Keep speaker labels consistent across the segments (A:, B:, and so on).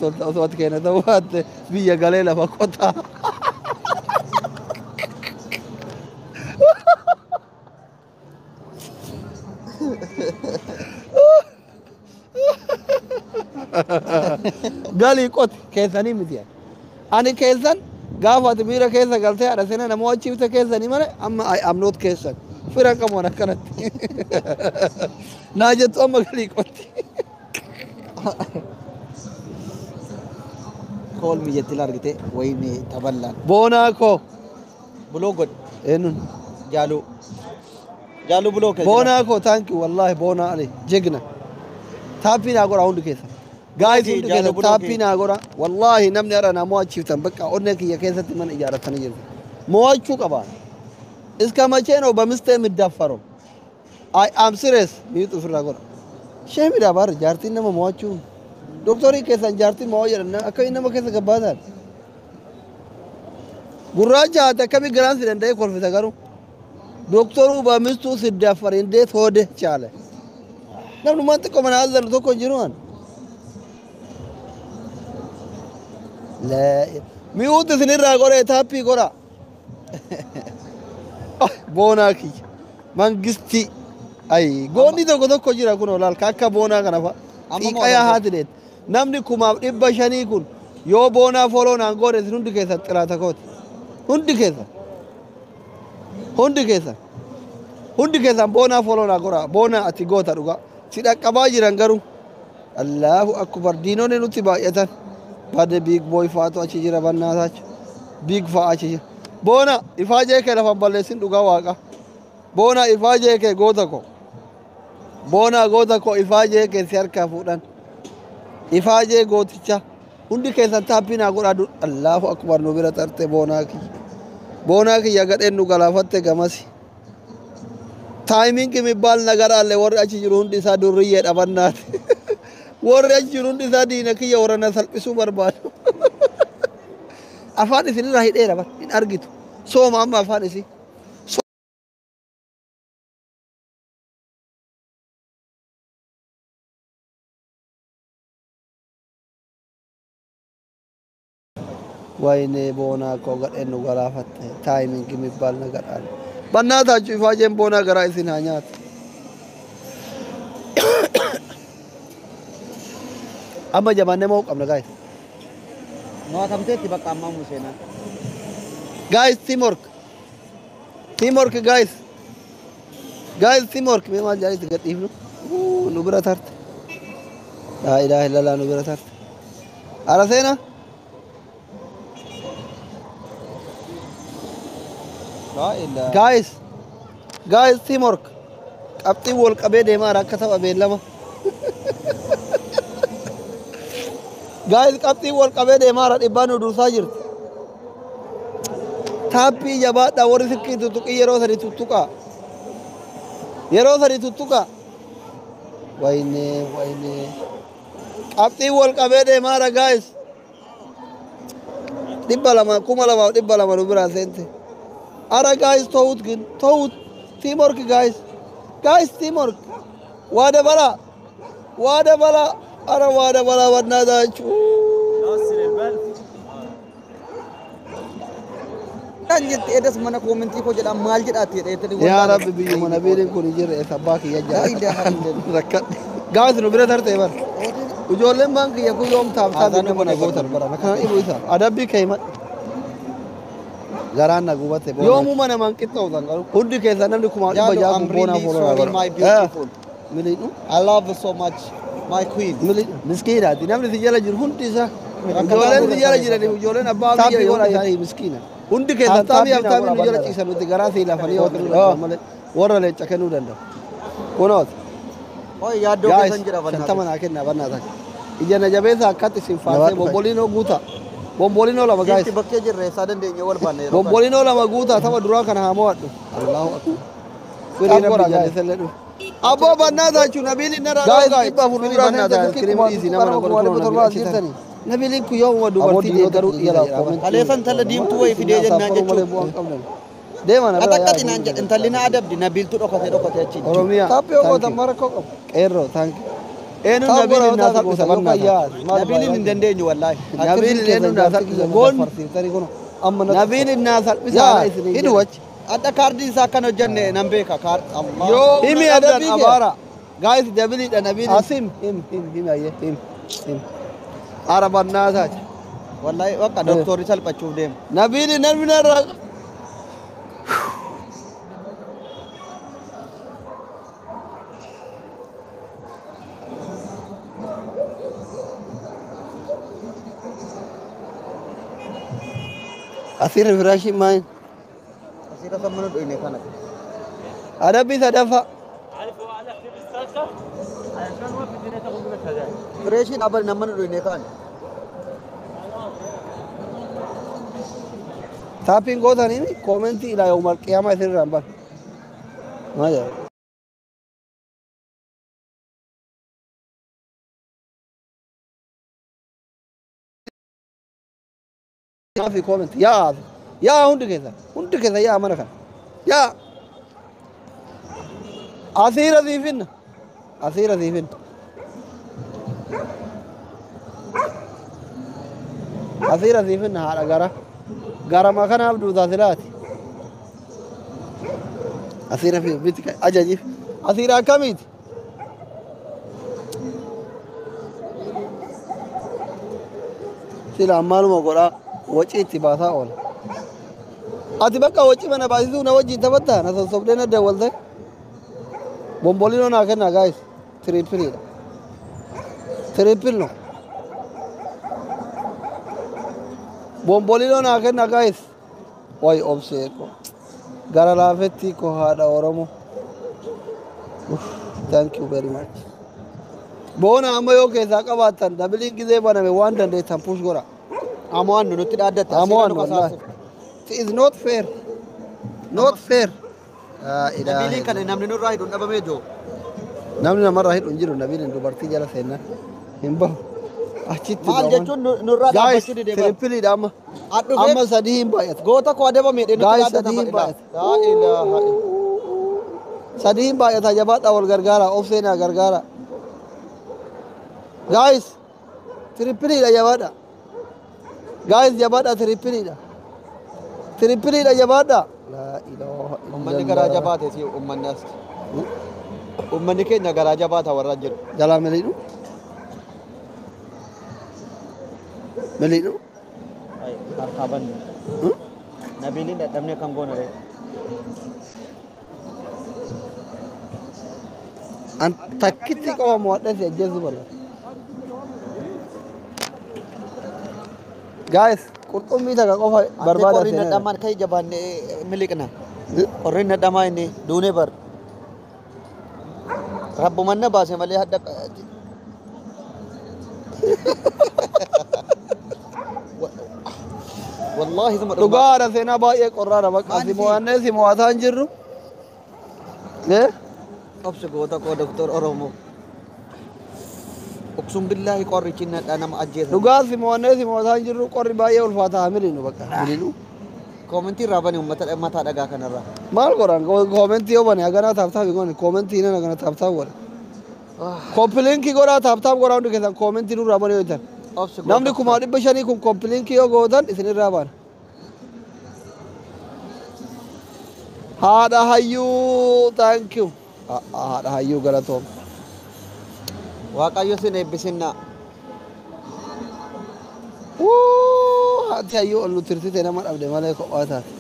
A: Tolta osoo ati kenna ta'uu baatte biyya galee lafa qotaa. Galii qoti keessanii miti ani. Ani keessan gaafa ati miira keessa galtee haadha seenaa nama wachiifte keessanii malee amma I am not keessan. Fira qabu an akkanatti. Naa jettu amma galii qoti.
B: Kool mijetti argite wayini taballaan.
A: Boonaa koo.
B: Buloo godhi.
A: Eenyuun?
B: Jaaluu. Jaaluu buloo kee.
A: Boonaa koo, thank you, wallahi Boonaa Ali jegna. Tap naa godha hundi keessa. Guys, hundi
B: Jaaluu
A: keessa
B: buloo
A: tap
B: kee.
A: Naa godha. Wallahi namni har'a naa mo'achiiftan bakka onnee kiyya keessatti mana ijaarratanii jirtu. Mo'achuu qaba. እስከ መቼ ነው በሚስቴ የሚዳፈረው? I am serious. Mute ofirraa godha. Shame dha bar jaartiin nama mo'achuu. Doktorii keessan jaartiin mo'aa jedhan akkamiin nama keessa gabbaataan? Gurraacha haate akkamii garaan si danda'ee kolfita garuu? ዶክተሩ በሚስቱ ሲዳፈር እንዴት ሆድህ ቻለ? Namnummaan xiqqoo mana azzalu tokko hin jiru an. Mute isinirraa godhee tap godha. Boonaa kiyya. Mangistii. Ayi goonni tokko tokko jira kun olaal akka boonaa kana fa'a.
B: Amma
A: Xiiqayaa
B: moo
A: haati deet. Namni 1500 kun yoo boonaa follow naan goone isin hundi keessan xiraata kooti. Hundi keessan. Hundi keessan. Hundi keessan boonaa follow naa godha. Boonaa ati goota dhugaa. Si dhaqqabaa jiran garuu. Allahu akbar, diinonni nutti baay'atan. Bade big boy faatu achi jira bannaataachu. Big fa'a achi jira. Boona ifaajee kee lafan balleessin dhugaa waaqa. Boona ifaajee kee goota ko. Boona goota ko ifaajee kee si harkaa fuudhan. Ifaajee gooticha. Hundi keessan tap naa godhaa. Allahu akbar, nu bira tarte boonaa kiyya. Boonaa kiyya gadheen nu galaafatte gamasi. Timing የሚባል ነገር አለ. Warri achi jiru hundi isaa durriyyeedha bannaati. Warri achi jiru hundi isaa diina kiyya warra na salphisuu barbaadu. Afaan isinirraa hidheera bar hin argitu. Sooma amma afaan isii. ወይኔ boonaa koo gadheen nu galaafatte. Timing የሚባል ነገር አለ. በእናታችሁ ifaajeen boonaa garaa isin haa nyaatu. Amma jabaannee mo'uu qabna guys.
B: Mo'atamteetti bakka ammaa Museenaan.
A: Guys, teamwork. Teamwork, guys. Guys, teamwork. Mee maal jaalitti gadhiifnu? Nu bira tarte. Laa ilaaha illallah, nu bira tarte. Ara seenaa?
B: Laa ilaaha.
A: Guys, guys, teamwork. Qabxiin wal qabee deemaa jira akka tapha beellama. Guys, qabxiin wal qabee deemaa jira, dhibbaan nu dursaa jirti. Tap jabaadhaa warri silkii tuttuqii yeroo sadi tuttuqaa. Yeroo sadi tuttuqaa. Wayne wayne. Qabxiin wal qabee deemaa jira guys. 200, 2200 nu biraa seente. Ara guys, ተውት ግን ተውት። Teamwork guys. Guys, teamwork. Waa dabalaa. Waa dabalaa. Ara waa dabalaa በእናታችሁ.
B: Kan jette edas mana comment koo jedhaa maal jedhaatti jedhee.
A: Yaa Rabbi, biyyuma nabiiliin kun hin jirre abbaa kiyya
B: Laa ilaaha
A: jaalladha. Rakkadhe. Guys, nu bira tarte bar. Ijoolleen maan kiyya kun yoom tap tap
B: Haasaan
A: nama na gootan bara. Kana dhibu isa. Adabbii kee himadhu. Garaan na gubate. Yoomuma namaan qixxootan garuu. Hundi keessan namni 1600
B: Jaallu, I'm
A: kun boonaa
B: really
A: follow naa
B: sorry,
A: godha.
B: my beautiful.
A: Miliidhu.
B: I love you so much, my queen.
A: Miliidhu. Miskiinaati. Namni si jala jiru hundi isaa. Ijoolleen si jala jiraniif ijoolleen abbaa biyya yoo isaanii miskiina. Hundi keessan tap tap nu jala ciisan nuti garaa sii lafanii yoo kennuu danda'u malee warra leenca kennuu danda'u. Kunooti.
B: Oi yaaddoo
A: Guys,
B: keessan jira
A: 50
B: bannaati.
A: Naa kennaa bannaa Ija na jabeessa akkatti isin faarsee bomboliinoo guutaa. Bombolinoo lama guys.
B: Giifti bakkee jirre isaa dandeenye wal baanne yeroo kana.
A: Bombolinoo lama guutaa, tapha duraa kana haa mo'adhu. Allahu akbar. Firii Rabbi jallisellee dhufu. Abboo bannaata Nabiilin narraa
B: Guys,
A: guys, 400
B: firii
A: duraa
B: bannaata,
A: seente
B: iskiriim
A: kuma
B: dhiisi, nama
A: nama
B: godhu
A: kuma
B: kunoo
A: 700
B: Nabiil
A: jirtanii. Nabiilin kun yoomuma dubartii deeggaruu dhiisa jedhama.
B: Kaleessa intala diimtuu wayii fidee jennaan jechuudha.
A: Deema na bira.
B: Qaxaqqaxi naan jedhe intalli na adabdi Nabiiltu dhokatee dhokatee achi.
A: Oromiyaa.
B: Tap yoo gootan
A: Thank you.
B: mara koo qabu.
A: Qeerroo, thank you. Eenyu Nabiilin naa salphisa bannaa.
B: Nabiilin hin dandeenyu wallaahi.
A: Nabiilin eenyu naa salphisa goon. Nabiilin naa salphisa.
B: Hidhu wachi. Adda kaardii isaa akkan hojjenne nan beeka.
A: Yoo himi adabbii abaara. Guys dabiliidha Nabiilin. Asim him him him ayyee him him. Ara bannaa isaati.
B: Wallaahi bakka doktorri salphachuuf deema.
A: Nabiilin namni narraa. Asirra firaashii maal?
B: Asirra sammuu dhuyne kana.
A: Adabbii sadaffaa.
B: Fireeshiin abal nama dhuyne kana.
A: Taappiin gootanii koomentii ilaa yoomal qiyaamaa isirraan ban. Maal jedha? Fi koomentii yaa yaa hundi keessa yaa mana kana yaa asiira siifinna asiira siifinna asiira siifinna haadha gara garama kanaaf duutaa silaati asiira fi biti ajajiif asiira akkamiiti sila maaluma godhaa wacii itti baasaa oola. Ati bakka wacii mana baasisuu na wajjin taphattaa na sossobdee na dawwalte. Bombolinoo naa kennaa gaayis tiriipiliidha. Tiriipil no. Bombolinoo naa kennaa gaayis. Way obsee ko. Gara laafetti ko haadha Oromoo. Thank you very much. Boona amma yoo keessaa qabaattan dabiliin gizee baname waan dandeettan push godha.
B: Amoon nutti dhaaddatte.
A: Amoon wallahi. It is not fair. Not fair.
B: Nabiliin kana namni nurraa hidhuun dhabamee jiru.
A: Namni namarraa hidhu hin jiru Nabiliin dubartii jala seennan hin bahu. Achitti
B: maal jechuun nurraa dhaabbachuu didee bara.
A: Tirippiliidha amma. Amma sadii hin baay'ata.
B: Goota koo adabame nutti
A: dhaaddata. Laa ilaaha. Sadii hin baay'ata jabaadhaa wal gargaara of seenaa gargaara. Guys tirippiliidha jabaadha. Guys jabaadha tirippiliidha. Tirippiliidha jabaadha. Laa ilaaha.
B: Uummanni garaa jabaate si uummanni as. Uummanni keenya garaa jabaata warra jiru.
A: Jalaa miliidhu. Miliidhu.
B: Harkaa banne. Nabiliin dadhabnee kan goone ree.
A: An takkitti qofa mo'adhee si ajjeesuu barbaada. Guys qurxummii takka qofa barbaada.
B: Qorri nadhamaan kan jabaanne miliqna. Qorri nadhamaa inni duunee bar. Rabbuman na baase malee hadda. Wallaahi zuma
A: dhugaadha seenaa baay'ee qorraadha bakka si mo'annee si mo'ataa hin jirru.
B: Obsi goota koo doktor Oromoo. Uqsum billaahi qorrichi nadhaa nama ajjeesa.
A: Dhugaa si mo'annee si mo'ataa hin jirru qorri baay'ee ulfaataa miliinu bakka miliinu.
B: Koomentii irraa bani uummata mataa dhagaa kanarraa.
A: Maal godhan koomentii yoo bane haganaa taaptaaf goone koomentii nan haganaa taaptaaf godha. Koppiliinkii godhaa taaptaaf godhaa hundi keessan koomentii nurraa bane yoo jettan. Namni 500,000 kun koppiliinkii yoo gootan isinirraa baana. Haadha hayyuu thank you. Haadha hayyuu galatoom.
B: Waaqayyo sin eebbisinnaa.
A: Haati hayyuu ol nu tirsite nama dhabde malee kophaa taate.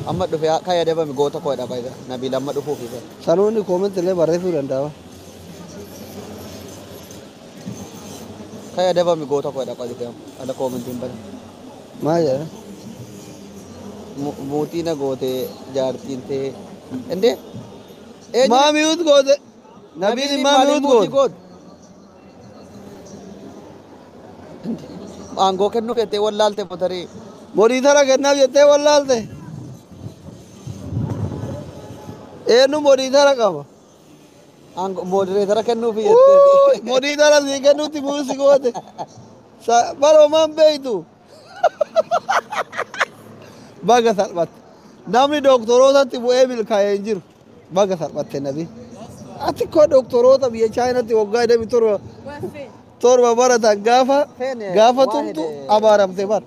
B: Amma dhufe kan adabame goota koo dha baay'ee Nabiil amma dhufuuf isa.
A: Sanuunni koomentii illee barreessuu danda'a.
B: Kan adabame goota koo dha qofa ala koomentiin bara.
A: Maal jedha?
B: Mootii na goote jaartiin ta'e. Indee?
A: Maamiyuut goote. Nabiil maamiyuut goote.
B: Aangoo kennuu jettee wallaalte motarii.
A: Moriitara kennaaf jettee wallaalte. Eenyu moriitara qaba?
B: Moodireetara kennuufi jettee.
A: Moriitara sii kennuutti muusi goote. Baroomaan beektu. Baga salphatte. Namni doktorootatti bu'ee milkaa'ee hin jiru. Baga salphatte Nabiil. Ati koo doktoroota biyya Chaayinaatti waggaa 27 torba baratan gaafa
B: Feene
A: gaafa
B: waa
A: tumtu
B: hede.
A: Abaaramte bar.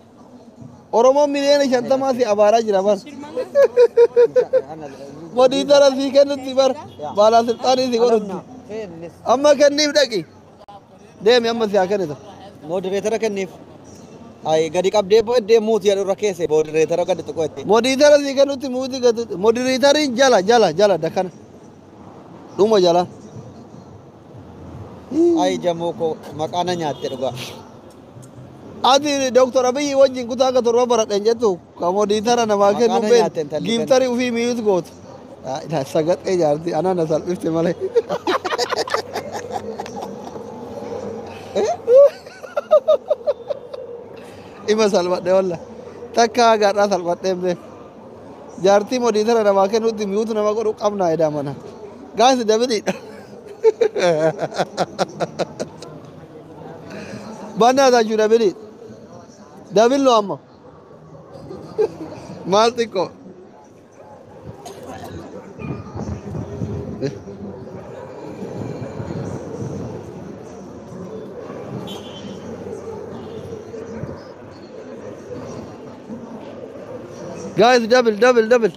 A: Oromoon miliyoona 50 si abaaraa jira bar. Modiitara sii kennutti bar. Baalaa silxaanii si godhutti. Amma kenniif dhaqi. Deemi, amma si haa kennita.
B: Moderator kenniif. Ay, gadi qabdee booddee mute jedhu irra keesse, moderator gadi tuqu itti.
A: Moderator sii kennutti mute gadi. Moderatoriin jala jala jala dakana. Dhuma jala.
B: Ay, jamoo koo, maqaa na nyaatte dhugaa.
A: Ati Dooktor Abiyyi wajjin kutaa akka torba baradhen jettu ka moderator namaa
B: Maqaa
A: kennu
B: na
A: been
B: nyaatte intalli.
A: Giiftarii ufii mute gootu. Sagaxee jaarti anaa na salphifte malee. Ima salphadhe walla. Takka hagaadhaa salphadhee hin beeku. Jaartii moderator namaa kennutti mute nama godhu qabnaa edaa mana. Gaasi dabiliidha. Bannaa taachuu dabiliidha. Dabillu amma. Maal xiqqoo. Guys, double, double, double.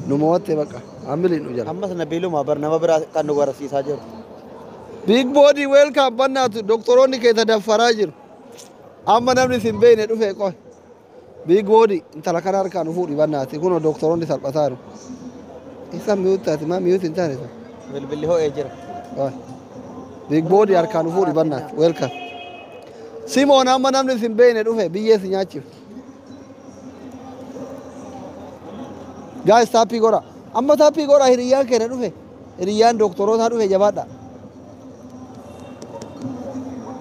A: Nu mo'atte bakka. Ambiliin nu jala.
B: Ammas Nabiiluma bar nama biraa kan nu barsiisaa jiru.
A: Big body, welcome, bannaatu doktoroonni keessa daffaraa jiru. Amma namni sin beekne dhufe qoy. Big body, intala kana harkaa nu fuudhi bannaati. Kunoo doktoroonni salphataa jiru. Isa mute taati, maa mute hin taane?
B: Bilbilli ho'ee jira.
A: Qoy. Big body, harkaa nu fuudhi bannaati. Welcome. Simoon, amma namni sin beekne dhufe biyyee si nyaachifte. Guys, tap godha. Amma tap godha, hiriyyaan keenya dhufe. Hiriyyaan doktorootaa dhufe, jabaadha.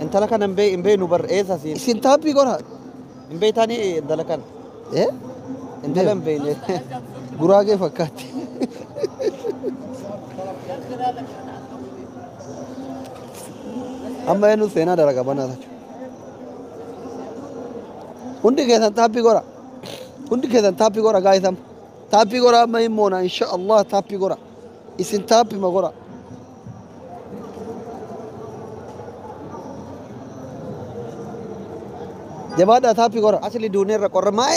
B: Intala kana hin beeknu bar, eessa siin?
A: Isin tap godha.
B: Hin beektanii intala kana?
A: Eh?
B: Intala hin beekne.
A: Guraagee fakkaatti. Amma eenyu seenaa dalaga banaa jechuudha. Hundi keessan tap godha. Hundi keessan tap godha, guys, amma. Tap godha, amma hin moona insha Allah, tap godha. Isin tap ma godha. Jabaadhaa, tap godha.
B: Asli duuneerra qorra maa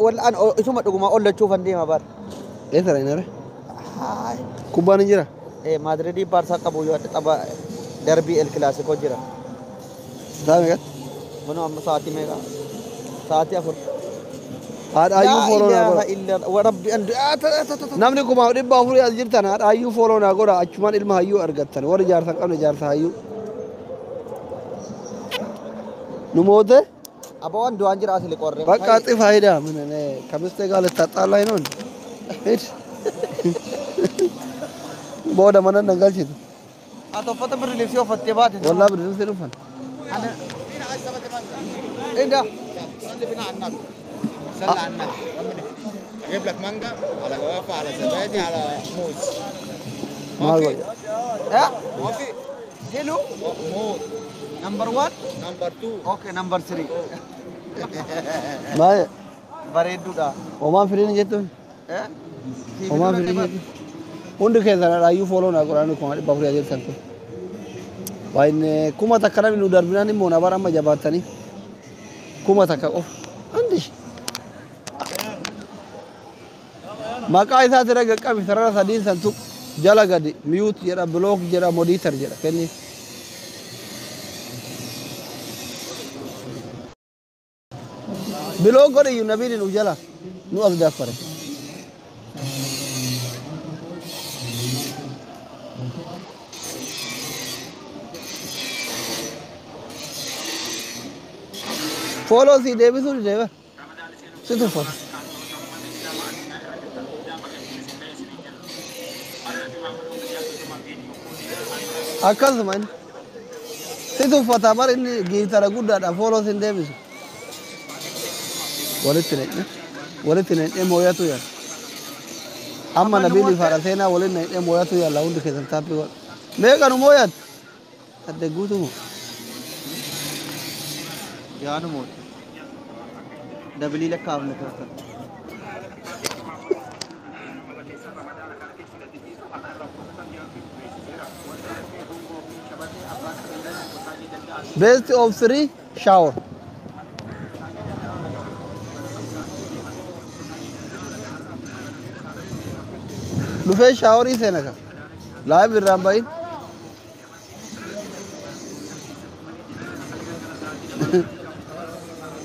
B: wal'aan isuma dhuguma ollachuufan deema bar.
A: Eessa dhaqnare? Kubbaan hin jira.
B: Maadridii Baarsaa qabu yoo tapha darbii El Clasico jira.
A: Sa'a meeqatti?
B: Kunoo amma sa'aatii meeqa? Sa'aatii 4.
A: Haadhaayyuu follow naa godha.
B: Illa warabbi an
A: Namni 400,000 as jirtan haadhaayyuu follow naa godha, achumaan ilma hayyuu argattan, warri jaarsa hin qabne jaarsa hayyuu. Nu moote?
B: Abawaan du'aan jira, asli qorre.
A: በቃ ጥፋ ሂዳ ምን እኔ ከሚስቴ ጋር ልታጣላኝ ነው እንዴ? ሂድ፣ booda mana nan galchitu.
B: Ati uffata birri libsii uffattee baate.
A: Wallaa birri libsii dhufan.
B: Inda.
C: صلي بينا على النبي، صلي على النبي. اجيب لك مانجا على جوافه على زبادي على موز.
A: Maal godhe?
B: Eh?
C: موافق؟
B: Hello.
C: موز.
B: Number one.
C: number 2.
B: Okay, number three.
A: Maal?
B: Bareedduudha.
A: Homaan firiin jettuun?
B: Eh?
A: Homaan firiin jettuun? Hundi keessan haadhaayyuu follow naa godhaa, 400,000 as jirtan kun. Waayine 1000 namni nu darbinaan immoo na bara, amma jabaattanii. 1000 qofa. Andi. Maqaa isaati irra qaqqabi, sarara sadiin san tuq, jala gadi mute jedha, block jedha, moderator jedha kenniif. Block godhe iyyuu nabiin nu jala nu as daffare. Follow si deebisuu dide bar. Si tuffata. Akkasuma inni. Si tuffata bar, inni giitara guddaadha, follow sin deebisu. Walitti naqne. Walitti naqne mooyatu yaala. Amma nabiili faadha seenaa walitti naqne mooyatu yaala, hundi keessan tap godha. Meeqa nu mooyat? Adde guutumu.
B: Yaanu mooti. Dabilii lakkaafne turtan.
A: Best of three shower. Dhufee shaaworii seena ka. Live irraan bahin.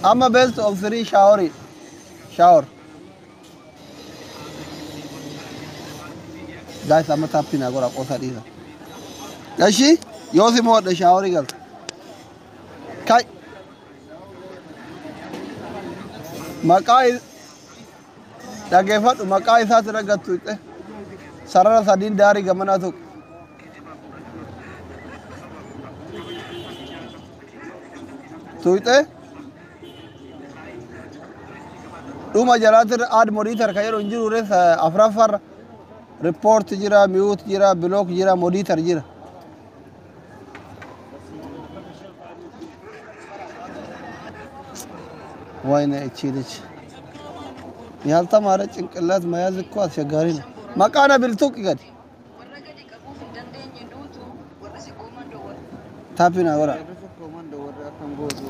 A: Amma best of three shaaworii. Shower. Guys, amma taappii naa godhaa qoosaa dhiisa. Eshi yoo si mo'adhe shaaworii galta. Kai. Maqaa dhaggeeffadhu, maqaa isaas irra gattu hiqxe. Sarara sadiin daarii gamanaa tuqu. Tuqxe dhuma jalaatti irra add moderator kan jedhu hin jiru res afuraffaarra report jira, mute jira, block jira, moderator jira. ወይኔ እቺ ልጅ ያልተማረ ጭንቅላት መያዝ እኮ አስቸጋሪ ነው። Maqaa Nabil tuqi gadi. Taappii naa godhaa.
B: Warri sokkooman warri akkam gootu.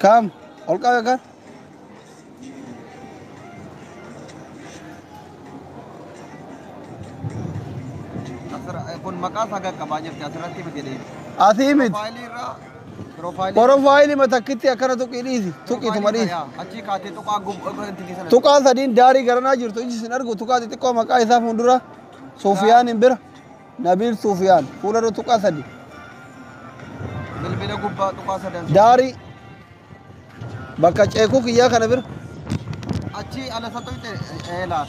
A: Kam ol qabe kan
B: Asirra kun maqaa isaa qaqqabaa jirti asirratti miti deemi.
A: Asii miti.
B: Piroofaayilii irraa piroofaayilii
A: Porofaayilii matakkitti akkana tuqii dhiisi. Tuqiituma dhiisi.
B: Achii kaatee tuqaa gubbaa sana.
A: Tuqaa sadiin daarii garanaa jirtu iji sin argu tuqaa xixiqqoo maqaa isaa fuuldura Sufiyaan hin bira. Nabiil Sufiyaan fuuldura tuqaa sadi.
B: Bilbila gubbaa tuqaa sadan.
A: Daarii bakka ceekuu kiyyaa kana bira.
B: Achii ala isa tuqxe eelaa.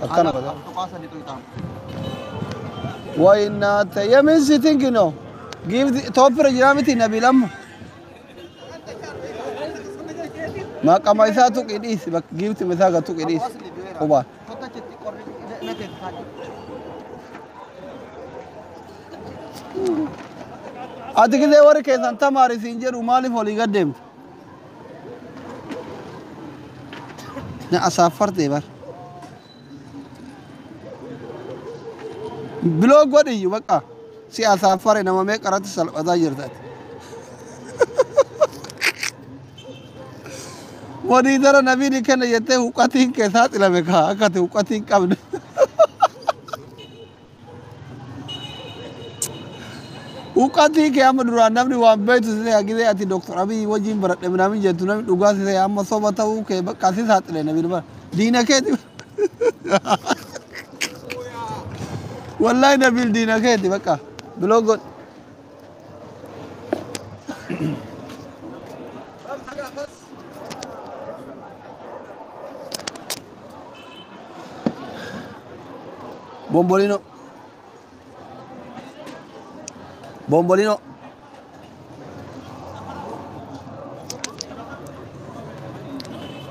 A: Akkana godha.
B: Tuqaa sadi tuqxaan.
A: ወይናተ የምን ሲቲንግ ነው? ጊቭ ቶፕ jira miti Nabiil amma. Maqama isaa tuqii dhiisi, bakka giifti isaa gad tuqii dhiisi. Qubaan.
B: Kottu achitti qorri na teessisaa.
A: Ati gisee warri keessan tamaari siin jedhu maaliif olii gad deemta? Na asaaffarte bar. Block godhiyyu bakka si asaaffare, nama meeqa irratti salphataa jirta ati. Moniitara Nabiin kenna jettee huqqatiin kee saaxilame kaa akka ati huqqatii hin qabne. Huqqatii kee amma duraan namni waan beektu si ta'e, gisee ati Dooktar Abiy wajjin baradhe minaamin jettu namni dhugaa si ta'e, amma soba ta'uu kee bakka si saaxile Nabiin bara. Diina keeti. Wallahi Nabiil diina keeti bakka. Block godhi. Bombolino. Bombolino.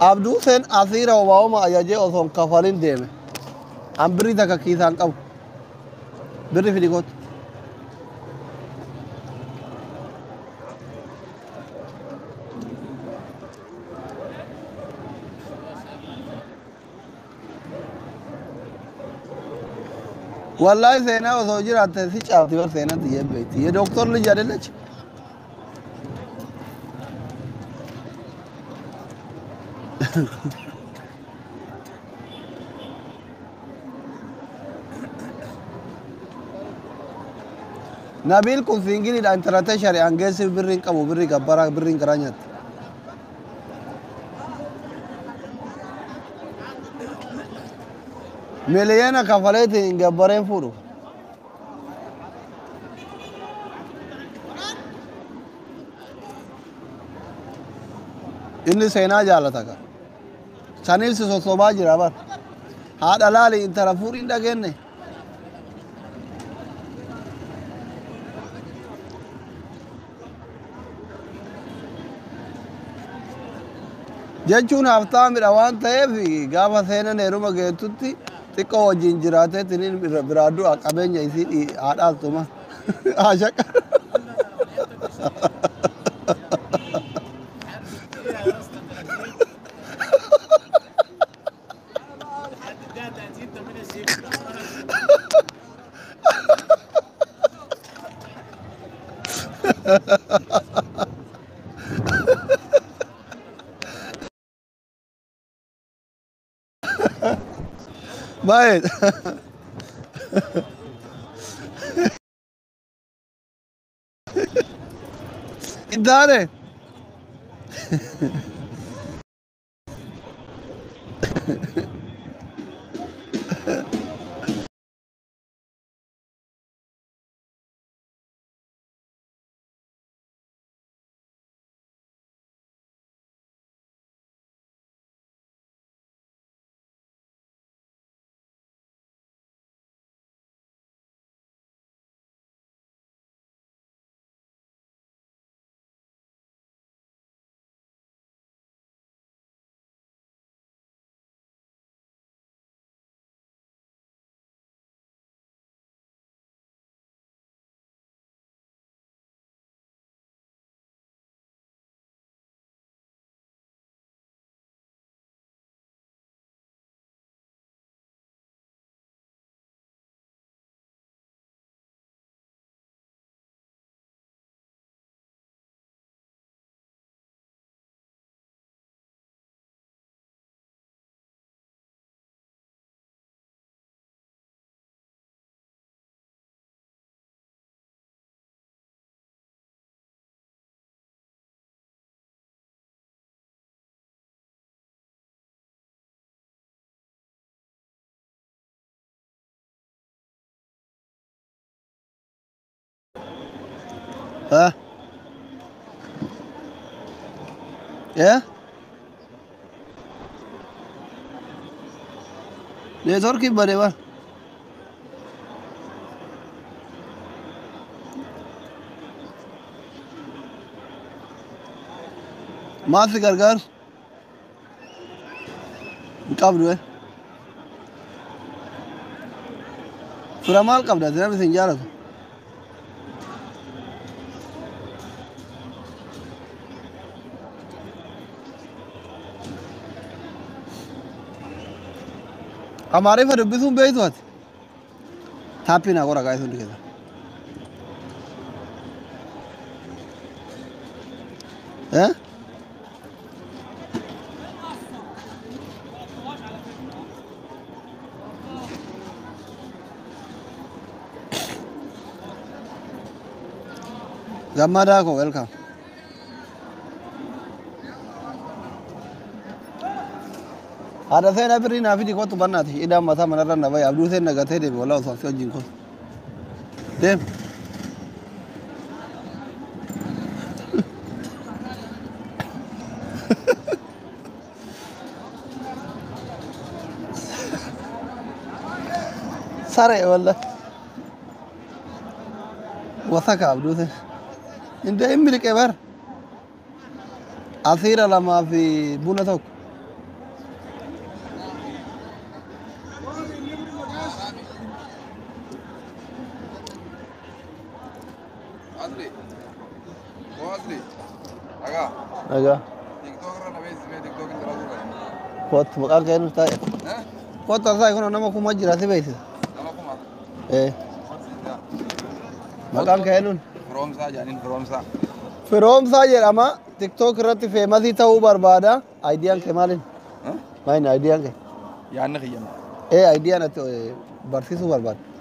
A: Abduu Seen asiira obaa'uma ajajee osoo hin kafalin deeme. An birrii takka kiisaan qabu. Birri fidi kootu. Wallahi seenaa osoo jiraatte si caalti bar, seenaa tiyyee beekti. የዶክተር ልጅ አይደለች? Nabiil kun siingiliidha, intalatee shari'aan geessiif birriin qabu, birrii gabbaraa birriin garaa nyaatti. Miliyoona kafaleetiin hin gabbareen fuudhu. Inni seenaa jaalata ka. Saniif si sossobaa jira bar. Haadha laali, intala fuudhiin dhageenne. Jechuun haftaamidha waan ta'eef gaafa seenan heeruma geettutti Xiqqoo wajjin jiraatee tiniin biraa du'a qabeenya isii haadhaastuma. Haashaqa. Baay'ee. Intaane. Ha? Yeah? Network bade ba. Maal si gargaaru? Hin qabdu. Fira maal qabda? Namni si hin jaalatu. Amaariffa dubbisuun beektu ati? Taappii naa qora gaa'ee hundi keessa. Eh? Gammadaa koo welcome. Haadha seenaa birrii naa fidi kottu bannaati. Idaan mataa manarra na bayi. Abduu seen nagatee deemi walaa osoo asii wajjin kottu. Deem. Saree wallah. Wasaka abduu seen. Indee hin miliqee bar. Asiira lamaa fi buna tokko.
D: Asli. Oo Asli. Aga.
A: Nagaa.
D: TikTok irra na beeksisee TikTok hin dalaguu kana.
A: Kottu maqaan kee nuuf taa'e.
D: Eh?
A: Kottu asaa kun nama kuma jira si beeksisa.
D: Nama kuma.
A: Ee. Maqaan kee nuun.
D: Firoomsaa jedhaniin firoomsaa.
A: Firoomsaa jedhama. TikTok irratti famous ta'uu barbaada. Ideaan kee maaliin?
D: Eh?
A: Maayini ideaan kee?
D: Yaadni kiyyama.
A: Ee ideaan ati barsiisuu barbaada.